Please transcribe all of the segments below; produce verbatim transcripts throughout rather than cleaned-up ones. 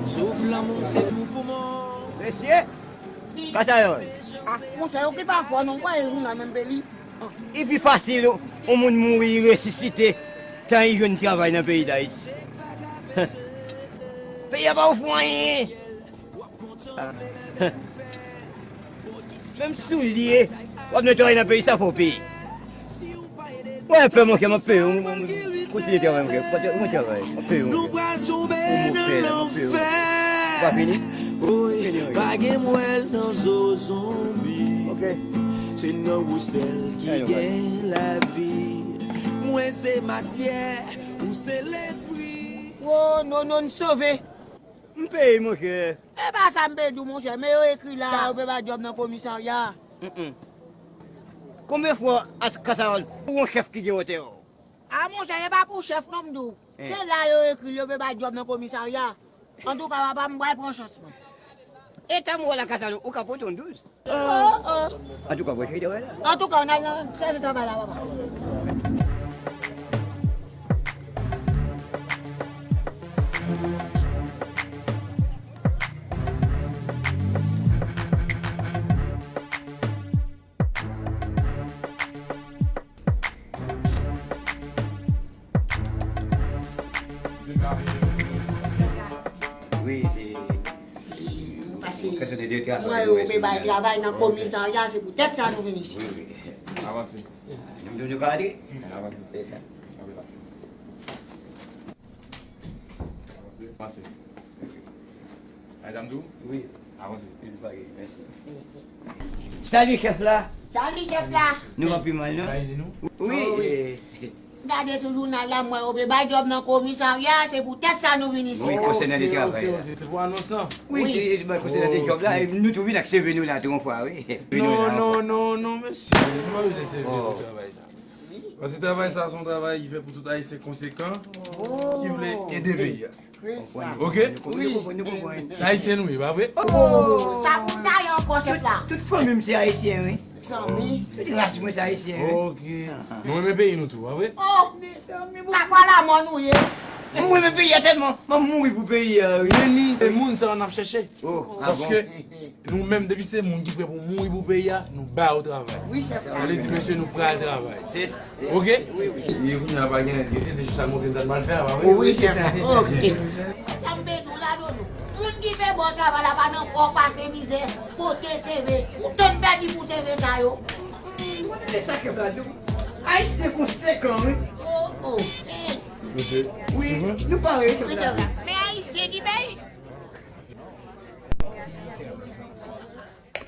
Souf lanmou se pou poumon. Mesye, Kasayòl. Ah, monchè, yo ki pa fò non, kwa e jounal menm pe li. Li pi fasil yon moun mouri, li resisite, tan li jwenn travay nan peyi Dayiti. Peyi a pa ofri w anyen. Menm soulye, w ap netwaye nan peyi sa, fò w peye. Mwen pè, monchè, m ap peye w. Kontinye travay, monchè. Kontinye travay. M ap peye w, monchè. Nou pral tonbe nan lanfè. Ou pa fini? Woy, pa gen mwèl nan zo zonbi. Se nan ou sèl ki gen lavi. Mwen se matyè, ou se lespri. Wo, non, non, n sove. M peye, monchè. E pa sa m pe di w, monchè, men yo ekri la, yo pe bay djòb nan komisarya. Mm, mm. Konbyen fwa Kasayòl ou yon chèf ki gen wotè w? A, monchè, e pa pou chèf non m di w. Se la yo ekri l, yo pe bay djòb nan komisarya. Antouka, papa, m pral pran chans mwen. E tan m wè w la Kasayòl, ou ka pote yon douz. Antouka, mwen cheri travay la. Antouka, n al nan sèvis travay la, papa. Wi, se Paske mwen yo pe bay travay nan komisarya, se poutèt sa nou vin isit. Avanse. Nou, nou, nou ka ale? Avanse. Se sa. Avanse. Avanse. Ay, sa m di w? Wi. Avanse. Wi, pa gen, mèsi. Salut, chèf la. Salut, chèf la. Nou pa pi mal, non? Wi, eh, Gade sou jounal la, m wè yo pe bay djòb nan komisarya, se poutèt sa nou vin isit. Wi, konsènan de travay la. Ok, ok, se pou anons lan. Wi, se, se konsènan de djòb la, e nou tou vin ak C V nou la tou yon fwa, wi. Non, non, non, non, mesye, nou pa bezwen C V pou travay sa. Paske travay sa se yon travay ki fèt pou tout Ayisyen konsekan, ki vle ede peyi a. Ok? Wi. Se Ayisyen nou ye, pa vre? Oh, sa pou n ta ye ankò, chèf la. Tout, tout fanmi m se Ayisyen, wi. Tout ras mwen se Ayisyen, wi. Ok. Nou renmen peyi nou tou, pa vre? Oh, mezanmi, sa pa lanmò nou ye. Mwen renmen peyi a tèlman, m ap mouri pou peyi a, wi. Men ni se moun sa yo n ap chèche. Oh, ah bon? Paske nou menm, depi se moun ki prè pou mouri pou peyi a, nou ba yo travay. Wi, chèf la. Sa vle di, mesye, nou pral travay. Se Ok? Wi, wi. E kounye a pa gen anyen, se jis al montre n sa n pral fè a, pa vre? Wi, chèf. Ok. Sa m bezwen la, Dodo. Moun ki fè bon travay la pa nan fò pase mizè, pote C V. Ou tann pèdi pou C V sa yo. Mwen tande sa chèf la di w. Ayisyen konsekan, wi. Oh, oh. Eh. Wi, nou pare, chèf la. Men Ayisyen ki peye.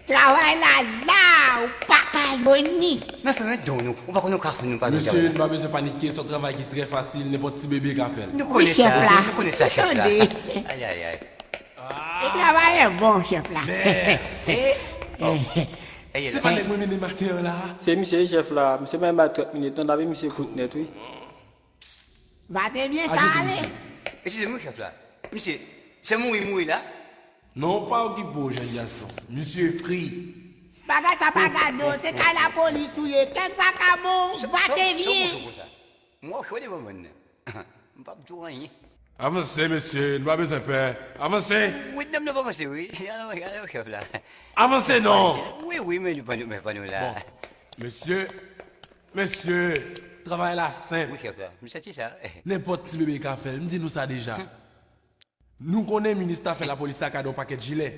Travay la la, ou pa ka jwenn li. Men fè men don nou, ou pa konn nou ka fè nou pa Mesye, nou pa bezwen panike, se yon travay ki trè fasil, nenpòt ti bebe ka fè l. Nou konnen sa, nou konnen sa, chèf la. Ay, ay, ay. E travay e bon, chèf la. Men, eh, oh. Se pa nèg mwen mennen maten an la. Se misye, chèf la. Misye pa menm bay trant minit, non, lavi misye kout nèt, wi. Va te byen sa ale. Eskize m, wi, chèf la. Misye, se mouri, mouri la? Non, pa okipe w, jèn gason. Misye fri. Bagay sa pa gade w, se kay lapolis ou ye. Kèk vakabon, va te byen. Mwen cho devan mòn nan. M p ap di w anyen. Avanse, mesye, nou pa bezwen pè. Avanse. Wi, non, nou pa avanse, wi. Alò, alò, chèf la. Avanse, non. Wi, wi, men nou pa nou, men pa nou la. Bon, mesye, Mesye, travay la senp. Wi, chèf la. M santi sa. Nenpòt ti bebe ka fè l. M di nou sa deja. Nou konnen minis afè lapolis la ka di yon pakèt jilè.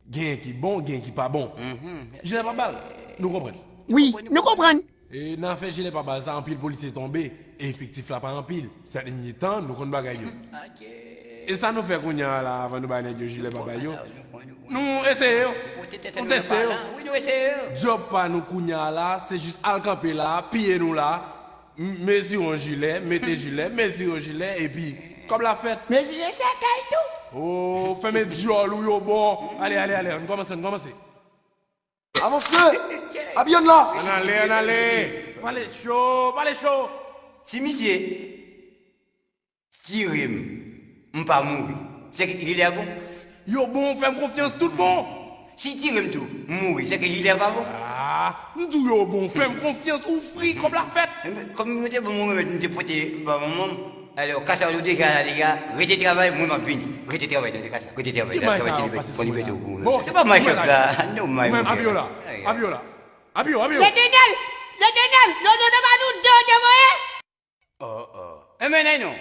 Genyen ki bon, genyen ki pa bon. Jilè pa bal, nou konprann. Wi, nou konprann. E nan afè jilè pa bal sa, anpil polisye tonbe. E efektif la pa anpil. Sèt dènye tan, nou konn bagay yo. E sa nou fè kounye a la, avan nou bay nèg yo jilè pa bal yo? Nou eseye yo. Nou teste yo. Djòb pa nou kounye a la, se jis al kanpe la, piye nou la, m-, mezire yon jilè, mete jilè, mezire yon jilè, epi kòb la fèt. Mezire sèkèy tou. Oh, fèmen dyòl ou yo bon. Ale, ale, ale, ann kòmanse, ann kòmanse. Avanse! Abiye n la! Ann ale, ann ale! Pale cho, pale cho! Si misye tire m, m pa mouri, se ke jilè a bon? Yo bon, fè m konfyans, tout bon! Si tire m tou, m mouri, se ke jilè a pa bon? Ah, m di w yo bon, fè m konfyans, ou fri, kòb la fèt! Enben, kòm yo te ban m yon remèd, m te pote ba manman m. Alò, Kasa, ou deja la deja, rete travay, mwen m ap vini. Rete travay, tande Kasa. Rete travay, travay se li pou libète ou pou mwen. Se pa may chòf la, non may. Ou menm, Abiola. Abiola. Abio, Abio. Letènèl! Letènèl! Nono, se pa nou de yo te voye? Oh, oh. Enben, non.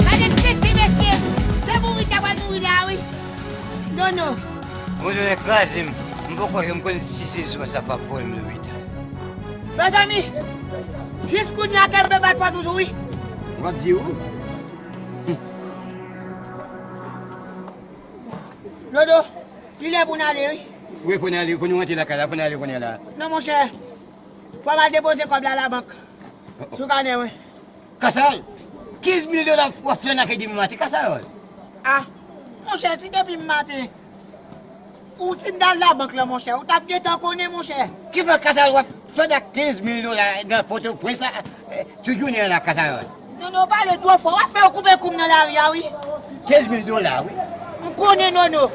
Gade tete, mesye. Se mouri ta pral mouri la, wi. Nono. Mwen jwenn kraze m. M poko janm konn si se zwa sa pa voye m lopital. Mezanmi, jis kounye a kè m pe bat fò toujou, wi. W ap di ou? Nono, li lè pou n ale, wi. Wi, pou n ale, pou nou rantre lakay la, pou n ale kounye a la. Non, monchè. Fò m al depoze kòb la labank. Sou kanè mwen. Kasayòl, kenz mil dola w ap fè nan kredi m maten, Kasayòl. Ah, monchè, si depi m maten, ou si m t al labank la, monchè, ou t ap gentan konnen, monchè. Ki fè Kasayòl w ap fè nan kenz mil dola nan Pòtoprens la, eh, tout jounen an la, Kasayòl? Nono, w pale twò fò, w ap fè yo koupe kou m nan lari a, wi. Kenz mil dola, wi. M konnen, Nono.